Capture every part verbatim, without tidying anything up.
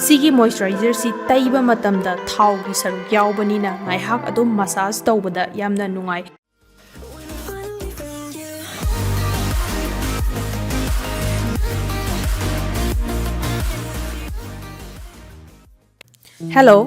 ꯁꯤꯒꯤ ꯃꯣꯏꯆꯔꯥꯏꯖꯔꯁꯤ ꯇꯩꯕ ꯃꯇꯝꯗ ꯊꯥꯎꯒꯤ ꯁꯔꯨꯛ ꯌꯥꯎꯕꯅꯤꯅ ꯉꯥꯏꯍꯥꯛ ꯑꯗꯨꯝ ꯃꯁꯥꯖ ꯇꯧꯕꯗ ꯌꯥꯝꯅ ꯅꯨꯡꯉꯥꯏ꯫ Hello,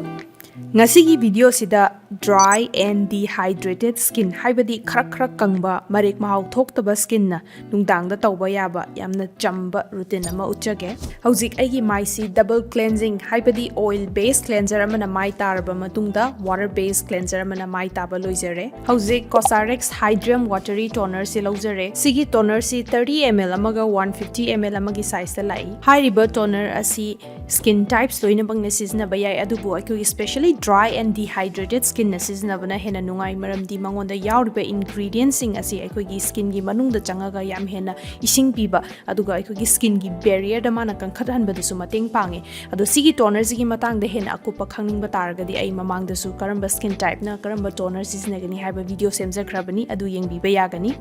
ꯉꯁꯤꯒꯤ ꯚꯤꯗꯤꯑꯣꯁꯤꯗ dry and dehydrated skin, ꯍꯥꯏꯕꯗꯤ ꯈꯔ ꯈꯔ ꯀꯪꯕ, ꯃꯔꯦꯛ ꯃꯍꯥꯎ ꯊꯣꯛꯇꯕ skinꯅ ꯅꯨꯡꯗꯥꯡꯗ ꯇꯧꯕ ꯌꯥꯕ ꯌꯥꯝꯅ ꯆꯝꯕ routine ꯑꯃ ꯎꯠꯆꯒꯦ꯫ ꯍꯧꯖꯤꯛ ꯑꯩꯒꯤ ꯃꯥꯏꯁꯤ double cleansing, ꯍꯥꯏꯕꯗꯤ oil base cleanser ꯑꯃꯅ ꯃꯥꯏ ꯇꯥꯔꯕ ꯃꯇꯨꯡꯗ water base cleanser ꯑꯃꯅ ꯃꯥꯏ ꯇꯥꯕ ꯂꯣꯏꯖꯔꯦ꯫ ꯍꯧꯖꯤꯛ COSRX Hydrium Watery Tonerꯁꯤ ꯂꯧꯖꯔꯦ꯫ ꯁꯤꯒꯤ tonerꯁꯤ thirty ml ꯑꯃꯒ one fifty ml ꯑꯃꯒꯤ sizeꯇ ꯂꯥꯛꯏ꯫ ꯍꯥꯏꯔꯤꯕ toner ꯑꯁꯤ skin types ꯂꯣꯏꯅꯃꯛꯅ ꯁꯤꯖꯤꯟꯅꯕ ꯌꯥꯏ, ꯑꯗꯨꯕꯨ ꯑꯩꯈꯣꯏꯒꯤ specially dry and dehydrated skinꯅ ꯁꯤꯖꯤꯟꯅꯕꯅ ꯍꯦꯟꯅ ꯅꯨꯡꯉꯥꯏ, ꯃꯔꯝꯗꯤ ꯃꯉꯣꯟꯗ ꯌꯥꯎꯔꯤꯕ ingredientsꯁꯤꯡ ꯑꯁꯤ ꯑꯩꯈꯣꯏꯒꯤ skinꯒꯤ ꯃꯅꯨꯡꯗ ꯆꯪꯉꯒ ꯌꯥꯝ ꯍꯦꯟꯅ ꯏꯁꯤꯡ ꯄꯤꯕ, ꯑꯗꯨꯒ ꯑꯩꯈꯣꯏꯒꯤ skinꯒꯤ barrierꯗ ꯃꯥꯅ ꯀꯟꯈꯠꯍꯟꯕꯗꯁꯨ ꯃꯇꯦꯡ ꯄꯥꯡꯉꯤ꯫ ꯑꯗꯣ ꯁꯤꯒꯤ tonerꯁꯤꯒꯤ ꯃꯇꯥꯡꯗ ꯍꯦꯟꯅ ꯑꯀꯨꯞꯄ ꯈꯪꯅꯤꯡꯕ ꯇꯥꯔꯒꯗꯤ ꯑꯩ ꯃꯃꯥꯡꯗꯁꯨ ꯀꯔꯝꯕ skin typeꯅ ꯀꯔꯝꯕ toner ꯁꯤꯖꯤꯟꯅꯒꯅꯤ ꯍꯥꯏꯕ video ꯁꯦꯝꯖꯈ꯭ꯔꯕꯅꯤ, ꯑꯗꯨ ꯌꯦꯡꯕꯤꯕ ꯌꯥꯒꯅꯤ꯫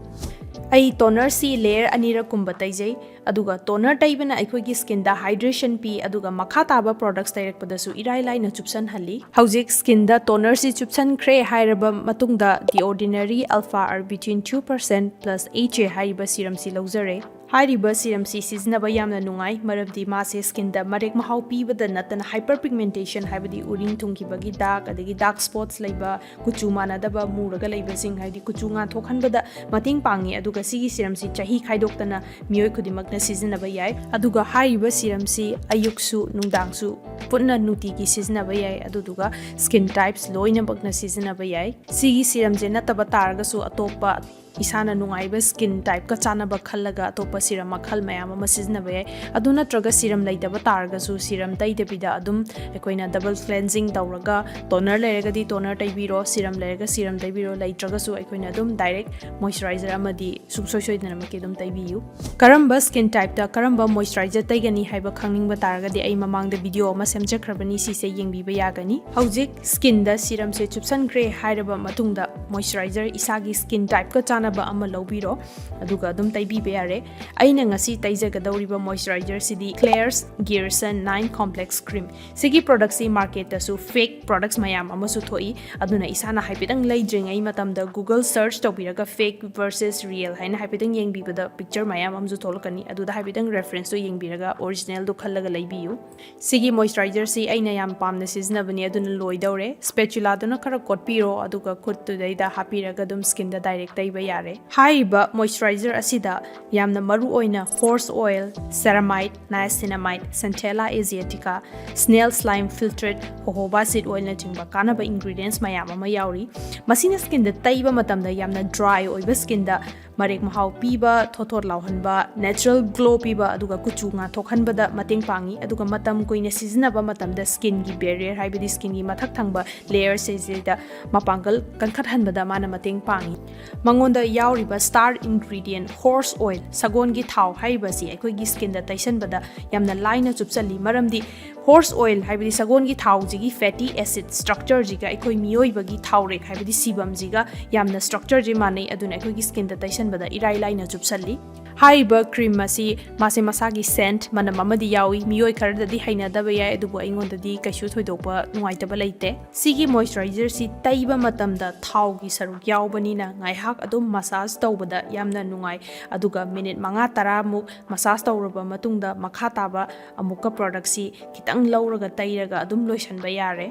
ꯑꯩ tonerꯁꯤ layer ꯑꯅꯤꯔꯛ ꯀꯨꯝꯕ ꯇꯩꯖꯩ, ꯑꯗꯨꯒ toner ꯇꯩꯕꯅ ꯑꯩꯈꯣꯏꯒꯤ skinꯗ hydration ꯄꯤ, ꯑꯗꯨꯒ ꯃꯈꯥ ꯇꯥꯕ products ꯇꯩꯔꯛꯄꯗꯁꯨ ꯏꯔꯥꯏ ꯂꯥꯏꯅ ꯆꯨꯞꯁꯟꯍꯜꯂꯤ꯫ ꯍꯧꯖꯤꯛ skinꯗ tonerꯁꯤ ꯆꯨꯞꯁꯟꯈ꯭ꯔꯦ ꯍꯥꯏꯔꯕ ꯃꯇꯨꯡꯗ The Ordinary Alpha Arbutin two percent plus HA ꯍꯥꯏꯔꯤꯕ serumꯁꯤ ꯂꯧꯖꯔꯦ꯫ ꯍꯥꯏꯔꯤꯕ serumꯁꯤ ꯁꯤꯖꯤꯟꯅꯕ ꯌꯥꯝꯅ ꯅꯨꯡꯉꯥꯏ, ꯃꯔꯝꯗꯤ ꯃꯥꯁꯦ skinꯗ ꯃꯔꯦꯛ ꯃꯍꯥꯎ ꯄꯤꯕꯗ ꯅꯠꯇꯅ hyperpigmentation, ꯍꯥꯏꯕꯗꯤ ꯎꯔꯤꯡ ꯊꯨꯡꯈꯤꯕꯒꯤ dark, ꯑꯗꯒꯤ dark spots ꯂꯩꯕ, ꯀꯨꯆꯨ ꯃꯥꯟꯅꯗꯕ, ꯃꯨꯔꯒ ꯂꯩꯕꯁꯤꯡ, ꯍꯥꯏꯗꯤ ꯀꯨꯆꯨ ꯉꯥꯟꯊꯣꯛꯍꯟꯕꯗ ꯃꯇꯦꯡ ꯄꯥꯡꯉꯤ꯫ ꯑꯗꯨꯒ ꯁꯤꯒꯤ serumꯁꯤ ꯆꯍꯤ ꯈꯥꯏꯗꯣꯛꯇꯅ ꯃꯤꯑꯣꯏ ꯈꯨꯗꯤꯡꯃꯛꯅ ꯁꯤꯖꯤꯟꯅꯕ ꯌꯥꯏ꯫ ꯑꯗꯨꯒ ꯍꯥꯏꯔꯤꯕ serumꯁꯤ ꯑꯌꯨꯛꯁꯨ ꯅꯨꯡꯗꯥꯡꯁꯨ ꯄꯨꯟꯅ ꯅꯨꯡꯇꯤꯒꯤ ꯁꯤꯖꯤꯟꯅꯕ ꯌꯥꯏ, ꯑꯗꯨꯗꯨꯒ skin types ꯂꯣꯏꯅꯃꯛꯅ ꯁꯤꯖꯤꯟꯅꯕ ꯌꯥꯏ꯫ ꯁꯤꯒꯤ serumꯁꯦ ꯅꯠꯇꯕ ꯇꯥꯔꯒꯁꯨ ꯑꯇꯣꯞꯄ ꯏꯁꯥꯅ ꯅꯨꯡꯉꯥꯏꯕ skin typeꯀ ꯆꯥꯟꯅꯕ ꯈꯜꯂꯒ ꯑꯇꯣꯞꯄ serum ꯃꯈꯜ ꯃꯌꯥꯝ ꯑꯃ ꯁꯤꯖꯤꯟꯅꯕ ꯌꯥꯏ꯫ ꯑꯗꯨ ꯅꯠꯇ꯭ꯔꯒ serum ꯂꯩꯇꯕ ꯇꯥꯔꯒꯁꯨ serum ꯇꯩꯗꯕꯤꯗ ꯑꯗꯨꯝ ꯑꯩꯈꯣꯏꯅ double cleansing ꯇꯧꯔꯒ, toner ꯂꯩꯔꯒꯗꯤ toner ꯇꯩꯕꯤꯔꯣ, serum ꯂꯩꯔꯒ serum ꯇꯩꯕꯤꯔꯣ, ꯂꯩꯇ꯭ꯔꯒꯁꯨ ꯑꯩꯈꯣꯏꯅ ꯑꯗꯨꯝ direct moisturizer ꯑꯃꯗꯤ ꯁꯨꯡꯁꯣꯏ ꯁꯣꯏꯗꯅꯃꯛꯀꯤ ꯑꯗꯨꯝ ꯇꯩꯕꯤꯌꯨ꯫ ꯀꯔꯝꯕ skin typeꯇ ꯀꯔꯝꯕ moisturizer ꯇꯩꯒꯅꯤ ꯍꯥꯏꯕ ꯈꯪꯅꯤꯡꯕ ꯇꯥꯔꯒꯗꯤ ꯑꯩ ꯃꯃꯥꯡꯗ video ꯑꯃ ꯁꯦꯝꯖꯈ꯭ꯔꯕꯅꯤ, ꯁꯤꯁꯦ ꯌꯦꯡꯕꯤꯕ ꯌꯥꯒꯅꯤ꯫ ꯍꯧꯖꯤꯛ skinꯗ serumꯁꯦ ꯆꯨꯞꯁꯟꯈ꯭ꯔꯦ ꯍꯥꯏꯔꯕ ꯃꯇꯨꯡꯗ moisturizer ꯏꯁꯥꯒꯤ skin typeꯀ ꯆꯥꯟꯅ ꯀꯥꯟꯅꯕ ꯑꯃ ꯂꯧꯕꯤꯔꯣ, ꯑꯗꯨꯒ ꯑꯗꯨꯝ ꯇꯩꯕꯤꯕ ꯌꯥꯔꯦ꯫ ꯑꯩꯅ ꯉꯁꯤ ꯇꯩꯖꯒꯗꯧꯔꯤꯕ moisturizer ꯁꯤꯗꯤ Klairs Grierson nine Complex Cream꯫ ꯁꯤꯒꯤ product ꯁꯤ market ꯇꯁꯨ fake products ꯃꯌꯥꯝ ꯑꯃꯁꯨ ꯊꯣꯛꯏ, ꯑꯗꯨꯅ ꯏꯁꯥꯅ ꯍꯥꯏꯐꯦꯠꯇꯪ ꯂꯩꯗ꯭ꯔꯤꯉꯩ ꯃꯇꯝꯗ Google search ꯇꯧꯕꯤꯔꯒ fake versus real ꯍꯥꯏꯅ ꯍꯥꯏꯐꯦꯠꯇꯪ ꯌꯦꯡꯕꯤꯕꯗ picture ꯃꯌꯥꯝ ꯑꯃꯁꯨ ꯊꯣꯛꯂꯛꯀꯅꯤ, ꯑꯗꯨꯗ ꯍꯥꯏꯐꯦꯠꯇꯪ reference ꯇꯣ ꯌꯦꯡꯕꯤꯔꯒ original ꯗꯣ ꯈꯜꯂꯒ ꯂꯩꯕꯤꯌꯨ꯫ ꯁꯤꯒꯤ moisturizer ꯁꯤ ꯑꯩꯅ ꯌꯥꯝ ꯄꯥꯝꯅ ꯁꯤꯖꯤꯟꯅꯕꯅꯤ, ꯑꯗꯨꯅ ꯂꯣꯏꯗꯧꯔꯦ꯫ Spatula ꯗꯨꯅ ꯈꯔ ꯀꯣꯠꯄꯤꯔꯣ, ꯑꯗꯨꯒ ꯈꯨꯠꯇꯨꯗꯩꯗ ꯍꯥꯞꯄꯤꯔꯒ ꯑꯗꯨꯝ skin ꯗ direct ꯇꯩꯕ ꯌꯥꯔꯦ꯫ ꯍꯥꯏꯔꯤꯕ moisturizer ꯑꯁꯤꯗ ꯌꯥꯝꯅ ꯃꯔꯨ ꯑꯣꯏꯅ horse oil, ceramide, niacinamide, Centella asiatica, snail slime filtrate, jojoba seed oil ꯅꯆꯤꯡꯕ ꯀꯥꯟꯅꯕ ingredients ꯃꯌꯥꯝ ꯑꯃ ꯌꯥꯎꯔꯤ꯫ ꯃꯁꯤꯅ skin ꯗ ꯇꯩꯕ ꯃꯇꯝꯗ ꯌꯥꯝꯅ dry ꯑꯣꯏꯕ skin ꯗ ꯃꯔꯦꯛ ꯃꯍꯥꯎ ꯄꯤꯕ, ꯊꯣꯠ ꯊꯣꯠ ꯂꯥꯎꯍꯟꯕ, natural glow ꯄꯤꯕ, ꯑꯗꯨꯒ ꯀꯨꯆꯨ ꯉꯥꯟꯊꯣꯛꯍꯟꯕꯗ ꯃꯇꯦꯡ ꯄꯥꯡꯉꯤ꯫ ꯑꯗꯨꯒ ꯃꯇꯝ ꯀꯨꯏꯅ ꯁꯤꯖꯤꯟꯅꯕ ꯃꯇꯝꯗ skin ꯒꯤ barrier, ꯍꯥꯏꯕꯗꯤ skin ꯒꯤ ꯃꯊꯛ ꯊꯪꯕ layer ꯁꯤꯗ ꯃꯄꯥꯡꯒꯜ ꯀꯟꯈꯠꯍꯟꯕꯗ ꯃꯥꯅ ꯃꯇꯦꯡ ꯄꯥꯡꯉꯤ꯫ ꯃꯉꯣꯟꯗ ꯌꯥꯎꯔꯤꯕ star ingredient horse oil, ꯁꯒꯣꯜꯒꯤ ꯊꯥꯎ ꯍꯥꯏꯔꯤꯕꯁꯤ ꯑꯩꯈꯣꯏꯒꯤ skin ꯗ ꯇꯩꯁꯟꯕꯗ ꯌꯥꯝꯅ ꯂꯥꯏꯅ ꯆꯨꯞꯁꯜꯂꯤ, ꯃꯔꯝꯗꯤ horse oil ꯍꯥꯏꯕꯗꯤ ꯁꯒꯣꯜꯒꯤ ꯊꯥꯎꯁꯤꯒꯤ fatty acid structure ꯁꯤꯒ ꯑꯩꯈꯣꯏ ꯃꯤꯑꯣꯏꯕꯒꯤ ꯊꯥꯎꯔꯦꯛ ꯍꯥꯏꯕꯗꯤ ꯁꯤꯕꯝꯁꯤꯒ ꯌꯥꯝꯅ structure ꯁꯤ ꯃꯥꯟꯅꯩ, ꯑꯗꯨꯅ ꯑꯩꯈꯣꯏꯒꯤ skin ꯗ ꯇꯩꯁꯟꯕꯗ ꯏꯔꯥꯏ ꯂꯥꯏꯅ ꯆꯨꯞꯁꯜꯂꯤ꯫ ꯍꯥꯏꯔꯤꯕ cream ꯑꯁꯤ ꯃꯥꯁꯦ ꯃꯁꯥꯒꯤ scent, ꯃꯅꯝ ꯑꯃꯗꯤ ꯌꯥꯎꯏ꯫ ꯃꯤꯑꯣꯏ ꯈꯔꯗꯗꯤ ꯍꯩꯅꯗꯕ ꯌꯥꯏ, ꯑꯗꯨꯕꯨ ꯑꯩꯉꯣꯟꯗꯗꯤ ꯀꯩꯁꯨ ꯊꯣꯏꯗꯣꯛꯄ ꯅꯨꯡꯉꯥꯏꯇꯕ ꯂꯩꯇꯦ꯫ ꯁꯤꯒꯤ moisturizer ꯁꯤ ꯇꯩꯕ ꯃꯇꯝꯗ ꯊꯥꯎꯒꯤ ꯁꯔꯨꯛ ꯌꯥꯎꯕꯅꯤꯅ ꯉꯥꯏꯍꯥꯛ ꯑꯗꯨꯝ massage ꯇꯧꯕꯗ ꯌꯥꯝꯅ ꯅꯨꯡꯉꯥꯏ, ꯑꯗꯨꯒ minute ꯃꯉꯥ ꯇꯔꯥꯃꯨꯛ massage ꯇꯧꯔꯕ ꯃꯇꯨꯡꯗ ꯃꯈꯥ ꯇꯥꯕ ꯑꯃꯨꯛꯀ product ꯁꯤ ꯈꯤꯇꯪ ꯂꯧꯔꯒ ꯇꯩꯔꯒ ꯑꯗꯨꯝ ꯂꯣꯏꯁꯤꯟꯕ ꯌꯥꯔꯦ꯫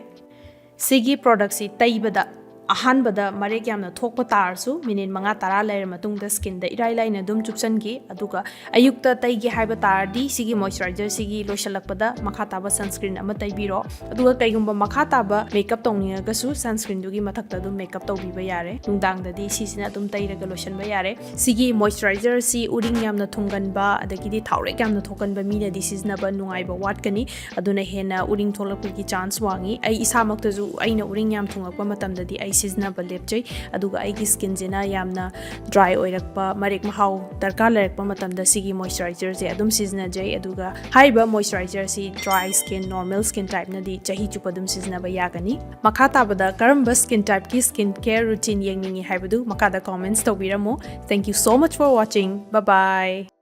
ꯁꯤꯒꯤ product ꯁꯤ ꯇꯩꯕꯗ ꯑꯍꯥꯟꯕꯗ ꯃꯔꯦꯛ ꯌꯥꯝꯅ ꯊꯣꯛꯄ ꯇꯥꯔꯁꯨ minute ꯃꯉꯥ ꯇꯔꯥ ꯂꯩꯔ ꯃꯇꯨꯡꯗ skin ꯗ ꯏꯔꯥꯏ ꯂꯥꯏꯅ ꯑꯗꯨꯝ ꯆꯨꯞꯁꯟꯈꯤ꯫ ꯑꯗꯨꯒ ꯑꯌꯨꯛꯇ ꯇꯩꯒꯦ ꯍꯥꯏꯕ ꯇꯥꯔꯗꯤ ꯁꯤꯒꯤ moisturizer ꯁꯤꯒꯤ ꯂꯣꯏꯁꯤꯜꯂꯛꯄꯗ ꯃꯈꯥ ꯇꯥꯕ sunscreen ꯑꯃ ꯇꯩꯕꯤꯔꯣ꯫ ꯑꯗꯨꯒ ꯀꯩꯒꯨꯝꯕ ꯃꯈꯥ ꯇꯥꯕ makeup ꯇꯧꯅꯤꯡꯉꯒꯁꯨ sunscreen ꯗꯨꯒꯤ ꯃꯊꯛꯇ ꯑꯗꯨꯝ makeup ꯇꯧꯕꯤꯕ ꯌꯥꯔꯦ꯫ ꯅꯨꯡꯗꯥꯡꯗꯗꯤ ꯁꯤꯁꯤꯅ ꯑꯗꯨꯝ ꯇꯩꯔꯒ ꯂꯣꯏꯁꯤꯟꯕ ꯌꯥꯔꯦ꯫ ꯁꯤꯒꯤ moisturizer ꯁꯤ ꯎꯔꯤꯡ ꯌꯥꯝꯅ ꯊꯨꯡꯒꯟꯕ, ꯑꯗꯒꯤꯗꯤ ꯊꯥꯎꯔꯦꯛ ꯌꯥꯝꯅ ꯊꯣꯛꯀꯟꯕ ꯃꯤꯅꯗꯤ ꯁꯤꯖꯤꯟꯅꯕ ꯅꯨꯡꯉꯥꯏꯕ ꯋꯥꯠꯀꯅꯤ, ꯑꯗꯨꯅ ꯍꯦꯟꯅ ꯎꯔꯤꯡ ꯊꯣꯛꯂꯛꯄꯒꯤ chance ꯋꯥꯡꯉꯤ꯫ ꯑꯩ ꯏꯁꯥꯃꯛꯇꯁꯨ ꯑꯩꯅ ꯎꯔꯤꯡ ꯌꯥꯝ ꯊꯨꯡꯉꯛꯄ ꯃꯇꯝꯗꯗꯤ ꯑꯩ ꯁꯤꯖꯤꯟꯅꯕ ꯂꯦꯞꯆꯩ꯫ ꯑꯗꯨꯒ ꯑꯩꯒꯤ ꯁ꯭ꯀꯤꯟꯁꯤꯅ ꯌꯥꯝꯅ ꯗ꯭ꯔꯥꯏ ꯑꯣꯏꯔꯛꯄ, ꯃꯔꯦꯛ ꯃꯍꯥꯎ ꯗꯔꯀꯥꯔ ꯂꯩꯔꯛꯄ ꯃꯇꯝꯗ ꯁꯤꯒꯤ ꯃꯣꯏꯆꯔꯥꯏꯖꯔꯁꯦ ꯑꯗꯨꯝ ꯁꯤꯖꯤꯟꯅꯖꯩ꯫ ꯑꯗꯨꯒ ꯍꯥꯏꯔꯤꯕ ꯃꯣꯏꯆꯔꯥꯏꯖꯔꯁꯤ ꯗ꯭ꯔꯥꯏ ꯁ꯭ꯀꯤꯟ, ꯅꯣꯔꯃꯦꯜ ꯁ꯭ꯀꯤꯟ ꯇꯥꯏꯞꯅꯗꯤ ꯆꯍꯤ ꯆꯨꯞꯄ ꯑꯗꯨꯝ ꯁꯤꯖꯤꯟꯅꯕ ꯌꯥꯒꯅꯤ꯫ ꯃꯈꯥ ꯇꯥꯕꯗ ꯀꯔꯝꯕ ꯁ꯭ꯀꯤꯟ ꯇꯥꯏꯞꯀꯤ ꯁ꯭ꯀꯤꯟ ꯀꯦꯌꯔ ꯔꯨꯇꯤꯟ ꯌꯦꯡꯅꯤꯡꯉꯤ ꯍꯥꯏꯕꯗꯨ ꯃꯈꯥꯗ ꯀꯣꯃꯦꯟꯠꯁ ꯇꯧꯕꯤꯔꯝꯃꯨ꯫ Thank you so much for watching. Bye bye.